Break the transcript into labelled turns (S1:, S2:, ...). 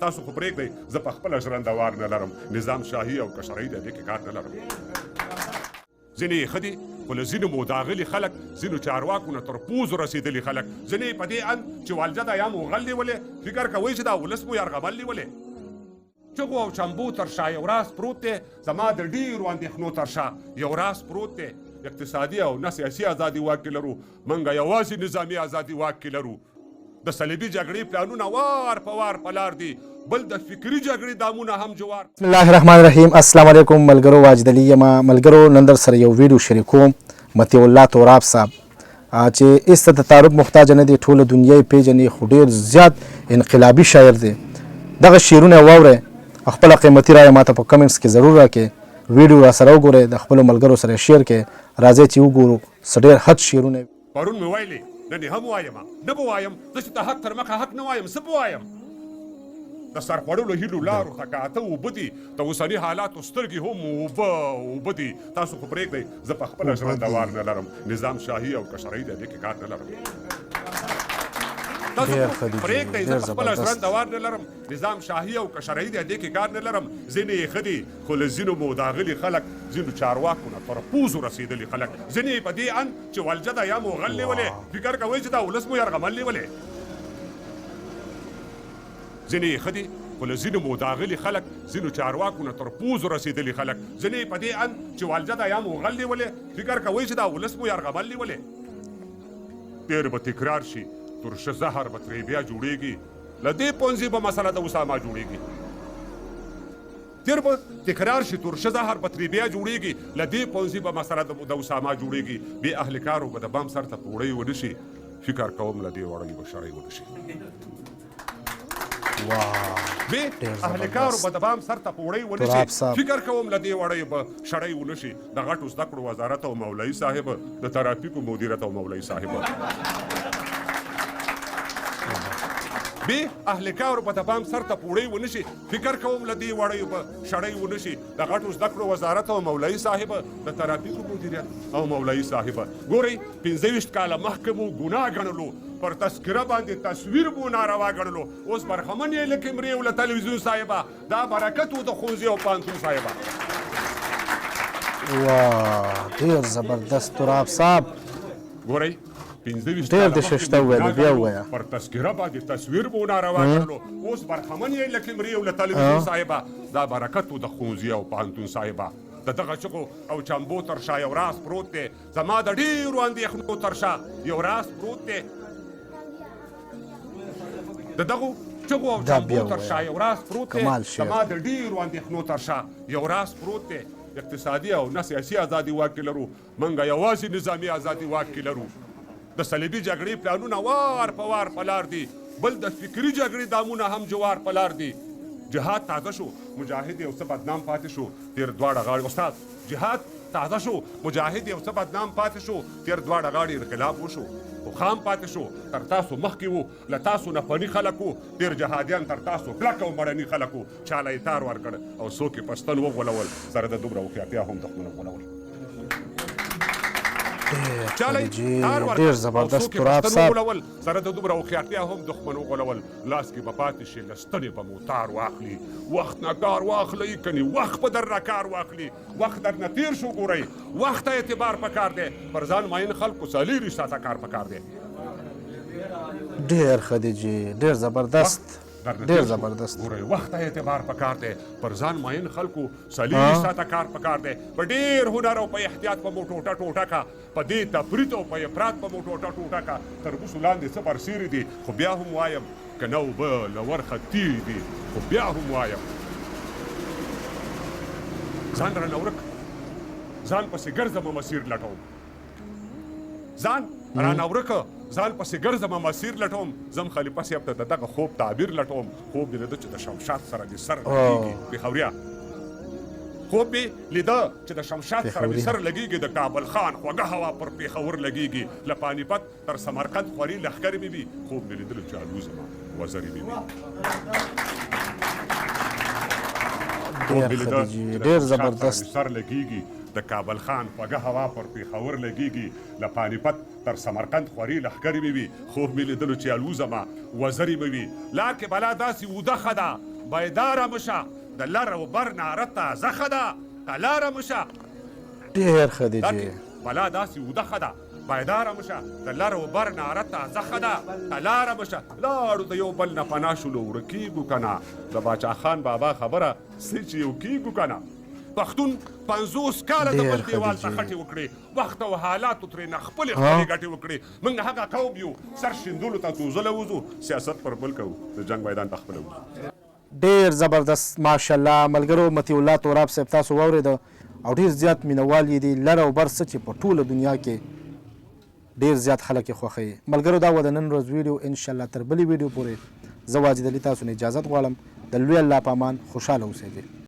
S1: تاسو خو پرېږدئ، زه په خپله ژرنده وار نه لرم، نظام شاهي او که شرعي دی، دې کې کار نه لرم. ځینې یې ښه دي، خو له ځینو مو داغلي خلک، ځینو چارواکو نه تر پوزو رسېدلي خلک، ځینې یې په دې اند چې والجه ده یا مو غل نیولی، فکر کوئ چې دا ولس مو یرغمل نیولی. چغو او چمبو تر شا یو راز پروت دی، زما د ډېرو اندېښنو تر شا یو راز پروت دی. اقتصادي او نه سیاسي ازادي واک کې لرو، موږ یوازې نظامي ازادي واک کې لرو. د صلیبي جګړې پلانونه وار په وار په لار دي، بل د فکري جګړې دامونه هم جوار.
S2: بسم الله الرحمن الرحیم. السلام علیکم ملګرو، واجد علي یم. ملګرو، نن در سره یو ویډیو شریکوم. مطیع الله توراب صاحب چې هیڅ ته د تعارف محتاج نه دی، ټوله دنیا یې پیژني، خو ډیر زیات انقلابي شاعر دی. دغه شعرونه واورئ او خپله قیمتي رایه ماته په کمنټس کې ضرور راکړئ. ویډیو را سره وګورئ، د خپلو ملګرو سره شیر کړئ. راځئ چې وګورو څه ډیر حد شعرونه.
S1: پرون مې ویلې، نن یې هم وایم، نه به وایم زه چې د حق تر مخه حق نه وایم، څه به وایم؟ د سرخوړلو هیلو لارو ته کاته اوبه دي، د اوسني حالاتو سترګې هم اوبه اوبه دي. تاسو خو پرېږدئ، زه په خپله ژرنده وار نه لرم، نظام شاهي او که شرعي دی، دې کې کار نه لرم. تاسو خو پرېږدئ، زه په خپله ژرنده وار نه لرم، نظام شاهي او که شرعي دی، دې کې کار نه لرم. ځینې یې ښه دي، خو له ځینو مو داغلي خلک، ځینو چارواکو نه تر پوزو رسېدلي خلک، ځینې یې په دې اند چې ولجه ده یا مو غل نیولی، فکر کوئ چې دا ولس مو یرغمل نیولی. ځینې یې ښه دي، خو له ځینو مو داغلي خلک، ځینو چارواکو نه تر پوزو رسېدلي خلک، ځینې یې په دې اند چې والجه ده یا مو غل نیولی، فکر کوئ چې دا ولس مو یرغمل نیولی. تېر به تکرار شي، ترشه زهر به ترې بیا جوړېږي، له دې پونزې به مسله د اسامه جوړېږي. تېر به تکرار شي، ترشه زهر به ترې بیا جوړېږي، له دې پونزې به مسله د اسامه جوړېږي. بې اهل کارو به د بام سر ته پوړۍ ونه شي، فکر کوم له دې وړۍ به شړۍ ونه شي. بې اهل کارو به د بام سر ته پوړۍ ونه شي، فکر کوم له دې وړۍ به شړۍ ونه شي. د غټو زده کړو وزارت او مولوي صاحب، د ترافیکو مدیرت او مولوي صاحب. بې اهل کارو به د بام سر ته پوړۍ ونه شي، فکر کوم له دې وړیو به شړۍ ونه شي. د غټو زده کړو وزارت او مولوي صاحب، د ترافیکو مدیریت او مولوي صاحب. ګورئ، 25 کاله مخکې مو ګناه ګڼلو، پر تذکره باندې تصویر مو ناروا ګڼلو، اوس برخمن یې له کیمرې او له تلویزیون صاحبه، دا برکت و د ښوونځي او پوهنتون صاحبه.
S2: واه، ډیر زبردست تراب صاحب.
S1: ګورئ، 25
S2: ډېر
S1: کاله
S2: دې
S1: مخکې
S2: ششته
S1: مو
S2: وویل،
S1: ګناه
S2: بیا
S1: ګڼلو،
S2: ووایه.
S1: پر تذکره باندې تصویر مو ناروا ګڼلو، اوس برخمن یې له کیمرې او له تلویزیون صاحبه، دا برکت و د ښوونځي او پوهنتون صاحبه. د دغه چغو او چمبو تر شا یو راز پروت دی، زما د ډېرو اندېښنو تر شا یو راز پروت دی. د دغو چغو او
S2: دا
S1: چمبو
S2: بیا
S1: تر شا
S2: ووایه،
S1: یو راز پروت دی،
S2: کمال شعر
S1: زما
S2: دی.
S1: د ډېرو اندېښنو تر شا یو راز پروت دی. اقتصادي او نه سیاسي ازادي واک کې لرو، موږ یوازې نظامي ازادي واک کې لرو. د صلیبي جګړې پلانونه وار په وار په لار دي، بل د فکري جګړې دامونه هم جوار په لار دي. جهاد تازه شو، مجاهد یو څه بدنام پاتې شو، تېر دواړه غاړې استاد. جهاد تازه شو، مجاهد یو څه بدنام پاتې شو، تېر دواړه غاړې انقلاب وشو، خو خام پاتې شو. تر تاسو مخکې وو، له تاسو نه فني خلک وو، تېر جهادیان تر تاسو کلک او مړني خلک وو. چاله یې تار ورکړ او څوک یې په ستن وغولول، سره د دومره هوښیارتیا هم دښمن وغولول. چاله یې تار
S2: ډېر
S1: ورکړ او
S2: زبردست
S1: څوک یې په
S2: تراب
S1: ستن
S2: صاحب.
S1: وغولول، سره د دومره هوښیارتیا هم دښمن وغولول. لاس کې به پاتې شي، له ستنې به مو تار واخلي. وخت نه کار واخلئ، کني وخت به درنه کار واخلي. وخت درنه تېر شو، ګورئ وخت ته اعتبار پکار دی، پر ځان ماین خلکو 24 ساعته کار پکار دی.
S2: ډېر ښه دی جي، ډېر زبردست،
S1: درنه
S2: ډېر
S1: تېر شو،
S2: زبردست.
S1: ګورئ وخت ته اعتبار پکار دی، پر ځان ماین خلکو 24 ساعته کار پکار دی. په ډېر هنر او په احتیاط به مو ټوټه ټوټه کا، په دې تفریط او په افراط به مو ټوټه ټوټه کا. تر بوسو لاندې څه برسېرې دي، خو بیا هم وایم که نه اوبه له ورخه تېرې دي، خو بیا هم وایم ځان رانه ورک، ځان پسې ګرځمه مسیر لټوم. ځان رانه ورک، ځان پسې ګرځمه مسیر لټوم. ځم خلیفه صاحب ته د دغه خوب تعبیر لټوم. خوب مې لیده چې د شمشاد سره مې سر لګېږي. پېښوریا، خوب مې لیده چې د شمشاد سره مې سر لګېږي، د کابل خان خوږه هوا پر پېښور لګېږي، له پانیپت تر سمرقند خورې لښکرې مې وي. خوب مې لیدلو چې الوزمه وزرې مې وي. خوب مې لیده چې د
S2: ډېر
S1: شمشاد سره
S2: زبردست.
S1: مې سر لګېږي، د کابل خان خوږه هوا پر پېښور لګېږي، له پانیپت تر سمرقند خورې لښکرې مې وي. خوب مې لیدلو چې الوزمه وزرې مې وي. لار کې بلا داسې اوده ښه ده، بیداره مه شه د لر او بر ناره تازه ښه ده قلاره مه شه.
S2: ډېر ښه دي جي.
S1: بلا داسې اوده ښه ده بیداره مه شه د لر او بر ناره تازه ښه ده قلاره مه شه. لاړو د یو بل نه پناه شولو ورکیږو کنه د باچا خان بابا خبره څه چې یو کیږو کنه. پښتون 50 کاله د
S2: ډېر
S1: بل
S2: ښه دي
S1: دیوال ته
S2: جي.
S1: خټې وکړې وخت او حالاتو ترېنه خپلې
S2: ها
S1: خپلې ګټې وکړې موږ هغه قوم یو سر شیندلو ته څو ځله وځو سیاست پر بل کوو د جنګ میدان ته خپله وځو.
S2: ډیر زبردست ماشاءالله ملګرو مطیع الله توراب صاحب تاسو واوریده او ډیر زیات مینوال یې دي لر او بر څه چې په ټوله دنیا کې ډیر زیات خلک یې خوښوي ملګرو دا وه د نن ورځ ویډیو انشاءالله تر بلې ویډیو پورې زه واجد علي تاسو نه اجازت غواړم د لوی الله په امان خوشحاله اوسئ.